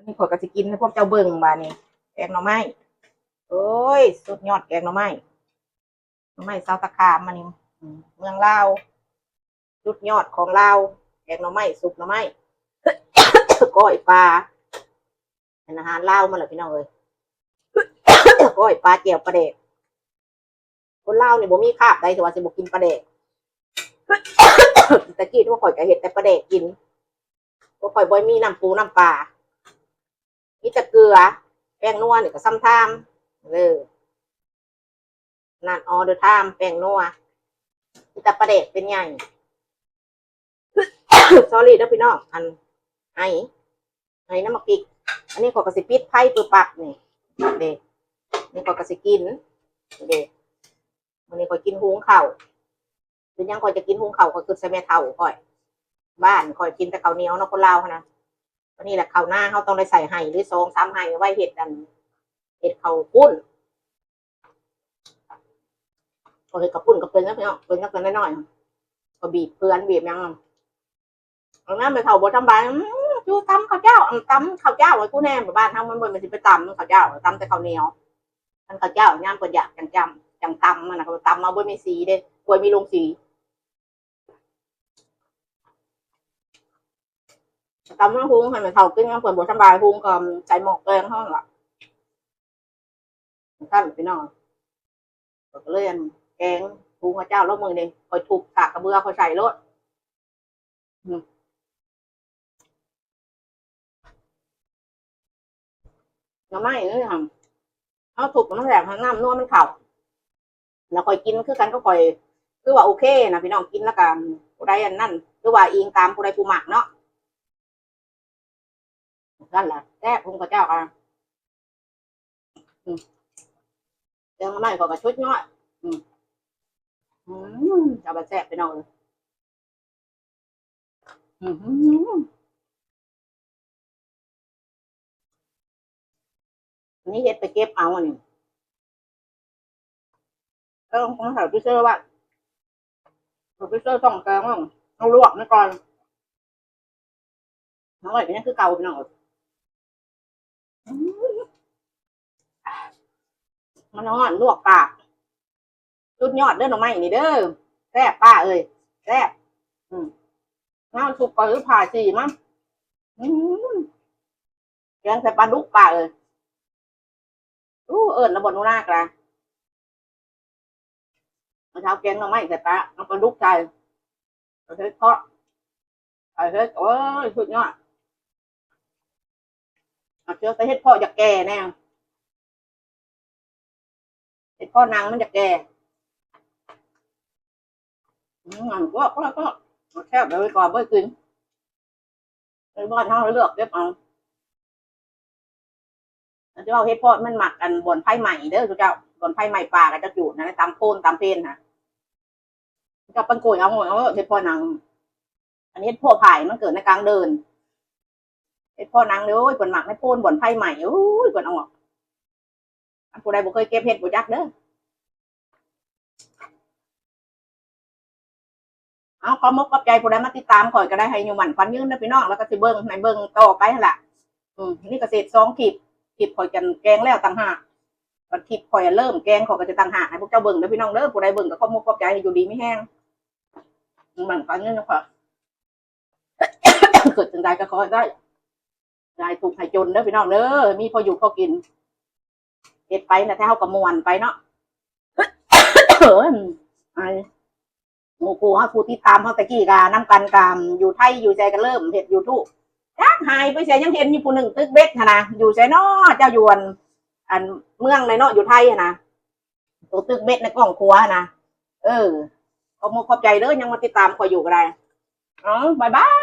ນີ້ຂ້ອຍກໍຊິກິນໃຫ້ພວກເຈົ້າເບິ່ງບາດນີ້ ແກງໜໍ່ໄມ້. ໂອ້ຍ ສຸດຍອດແກງໜໍ່ໄມ້ ໜໍ່ໄມ້ຊາວຕະຂາມ ອັນນີ້ ອືມ ເມືອງລາວ ສຸດຍອດຂອງລາວ ແກງໜໍ່ໄມ້ ຊຸບໜໍ່ໄມ້ ກ້ອຍປາ ເປັນອາຫານລາວໝົດແຫຼະພີ່ນ້ອງເອີຍ ກ້ອຍປາ ແຈ່ວປາແດກ. ຄົນລາວນີ້ບໍ່ມີຄາບໃດທີ່ວ່າຊິບໍ່ກິນປາແດກ. ແຕ່ກີ້ພວກຂ້ອຍກໍເຮັດແຕ່ປາແດກກິນ ພວກຂ້ອຍບໍ່ມີນ້ຳປູນ້ຳປາ ມີແຕ່ເກືອ ແປ້ງນົວນີ້ກໍຊຳທາມເດີ ນັ້ນ all the time ແປ້ງນົວ ມີແຕ່ປາແດກເປັນໃຫຍ່. Sorry ເດີພີ່ນ້ອງ ອັນ ໄອ ໄອນຳໝາກພິກ. ອັນນີ້ຂ້ອຍກໍຊິປິດໄຟປຶບປັບນີ້ເດ້ ນີ້ຂ້ອຍກໍຊິກິນເດ້. ມື້ນີ້ຂ້ອຍກິນ ຫຸງເຂົ້າ ເປັນຫຍັງຂ້ອຍຈະກິນຫຸງເຂົ້າ ຂ້ອຍຄິດໃສ່ແມ່ເຖົ້າຂ້ອຍ ບ້ານຂ້ອຍກິນແຕ່ເຂົ້າໜຽວເນາະ ຄົນລາວຫັ້ນນະ. ບັດນີ້ແຫຼະ ເຂົ້ານາເຮົາຕ້ອງໄດ້ໃສ່ໄຮ່ ຫຼື ສອງສາມໄຮ່ໄວ້ເຮັດ ອັນ ເຮັດເຂົ້າປຸ້ນ. ຂ້ອຍເຮັດເຂົ້າປຸ້ນກໍເປັນນະພີ່ນ້ອງ ເປັນນະ ເປັນນ້ອຍໆ ກໍບີບເພື່ອນບີບຫຍັງ. ບາງຍາມແມ່ເຖົ້າບໍ່ສຳບາຍ ອືມ ຢູ່ຕຳເຂົ້າເຈົ້າ ອືມ ຕຳເຂົ້າເຈົ້າໃຫ້ກູແດ່. ບ້ານເຮົາມັນບໍ່ແມ່ນຊິໄປຕຳເຂົ້າເຈົ້າ ຕຳແຕ່ເຂົ້າໜຽວ. ຄັນເຂົ້າເຈົ້າຍາມເພິ່ນຢາກຈັ່ງຈຳ ຈັ່ງຕຳຫັ້ນນະ ເຂົາຕຳມາບໍ່ມີສີເດ້ ບໍ່ມີລົງສີ. ຕຳມາຫຸງໃຫ້ແມ່ເຖົ້າກິນ ຍາມເພິ່ນບໍ່ສຳບາຍ ຫຸງກໍໃສ່ໝໍ້ແກງເຮົາຫັ້ນລະ. ຊັ້ນພີ່ນ້ອງ ຂ້ອຍກໍເລີຍ ອັນ ແກງຫຸງເຂົ້າເຈົ້າ ແລ້ວມື້ນີ້ຂ້ອຍທຸບສາກກະເບືອ ຂ້ອຍໃສ່ໂລດ. ອືມ ໜໍ່ໄມ້ນີ້ຫັ້ນ ເຮົາທຸບໃຫ້ມັນແຫຼກ ໃຫ້ນ້ຳນົວມັນເຂົ້າ ແລ້ວຂ້ອຍກິນຄືກັນກັບຂ້ອຍ ຄືວ່າໂອເຄນະພີ່ນ້ອງ. ກິນແລ້ວກໍຜູ້ໃດອັນນັ້ນ ຄືວ່າອີງຕາມຜູ້ໃດຜູ້ມັກເນາະ. ນັ້ນລະ ແຊບ ຫຸງເຂົ້າເຈົ້າກໍ ອືມ ແກງໜໍ່ໄມ້ຂ້ອຍກໍສຸດຍອດ. ອືມ ອືມ ເອົາໄປແຊບ ພີ່ນ້ອງເອີຍ. ອືມ ອັນນີ້ເຮັດໄປເກັບເອົາ ອັນນີ້ ເອີ ຂອງເຂົາໄປເຊີໄວ້ ເຂົາໄປເຊີຊ່ອງແກງ ເອົາລວກມັນກ່ອນ ເອົາໄວ້ກໍຍັງຄືເກົ່າ ພີ່ນ້ອງເອີຍ. ອືມ ມັນຮ້ອນ ລວກປາກ ສຸດຍອດເດີ ໜໍ່ໄມ້ນີ້ເດີ ແຊບປ້າເອີຍ ແຊບ. ອືມ ເອົາສຸກກ່ອນ ຫຼື ຜ່າສີມາ. ອືມ ແກງໃສ່ປາດຸກປ້າເອີຍ. ອູ້ ເອີ້ນລະບໍ່ໜູນາກະ ເອົາເຊົ້າແກງໜໍ່ໄມ້ໃສ່ປາ ເອົາປາດຸກໃສ່ ເອົາເຫັດເຜາະ ເອົາເຫັດ ໂອ້ຍ ສຸດຍອດ. ເອົາເຈົ້າ ແຕ່ເຫັດເຜາະຢາກແກ່ແດ່ ເຫັດເຜາະໜັງມັນຢາກແກ່. ອືມ ກໍ ກໍ ກໍ ແຊບເລີຍ ກໍເບິ່ງກິນ ໃນບ້ານເຮົາເລືອກເກັບເອົາ. ເຈົ້າເຫັດເຜາະມັນມັກ ອັນ ບ່ອນໄຟໄໝ້ເດີ ເຈົ້າ ບ່ອນໄຟໄໝ້ປ່າ ເຂົາເຈົ້າຈູດນະ ຕາມໂພນຕາມເພນຫັ້ນ ເຈົ້າປັນໂກຍເອົາ ໂອ້ຍ ເຫັດເຜາະໜັງ. ອັນນີ້ເຫັດເຜາະຜາຍ ມັນເກີດໃນກາງເດີ່ນ. ເຫັດເຜາະໜັງເດີ ໂອ້ຍ ເພິ່ນມັກໃນໂພນ ບ່ອນໄຟໄໝ້ ໂອ້ຍ ເພິ່ນເອົາອອກ. ອັນຜູ້ໃດບໍ່ເຄີຍເກັບເຫັດບໍ່ຈັກເດີ. ເອົາ ຂອບອົກຂອບໃຈຜູ້ໃດມາຕິດຕາມຂ້ອຍກໍໄດ້ ໃຫ້ອາຍຸໝັ້ນຂວັນຍືນເດີພີ່ນ້ອງ ແລ້ວກໍຊິເບິ່ງ ໃຫ້ເບິ່ງຕໍ່ໄປຫັ້ນລະ. ອືມ ນີ້ກໍເສດສອງຄລິບ ຄລິບຂ້ອຍຈັນແກງແລ້ວຕ່າງຫາກ ບັດຄລິບຂ້ອຍເລີ່ມແກງ ຂ້ອຍກໍຈະຕ່າງຫາກໃຫ້ພວກເຈົ້າເບິ່ງເດີພີ່ນ້ອງເດີ. ຜູ້ໃດເບິ່ງກໍຂອບອົກຂອບໃຈ ໃຫ້ຢູ່ດີມີແຮງ ໝັ້ນຂວັນຍືນນະ. ເກີດຈັ່ງໃດກໍຂໍໃຫ້ໄດ້ ຢ່າໃຫ້ທຸກໃຫ້ຈົນເດີພີ່ນ້ອງເດີ ມີພໍຢູ່ພໍກິນ ເຮັດໄປນະ ແຕ່ເຮົາກໍມ່ວນໄປເນາະ. ເອີຍ ໄອ ໝູ່ຄູ່ເຮົາ ຜູ້ຕິດຕາມເຮົາແຕ່ກີ້ກະນຳກັນ ກະຢູ່ໄທຢູ່ໃສ ກະເລີ່ມເຮັດຢູທູບ ຈັກຫາຍໄປໃສ. ຍັງເຫັນຢູ່ຜູ້ໜຶ່ງຕຶກເບັດຫັ້ນນະ ຢູ່ໃສນໍ ເຈົ້າຢູ່ ອັນ ອັນເມືອງໃດນໍ ຢູ່ໄທຫັ້ນນະ ໂຕຕຶກເບັດໃນກ້ອງຄົວຫັ້ນນະ. ເອີ ຂອບອົກຂອບໃຈເດີ ຍັງມາຕິດຕາມຂ້ອຍຢູ່ກໍໄດ້. ເອົາ ບາຍບາຍ.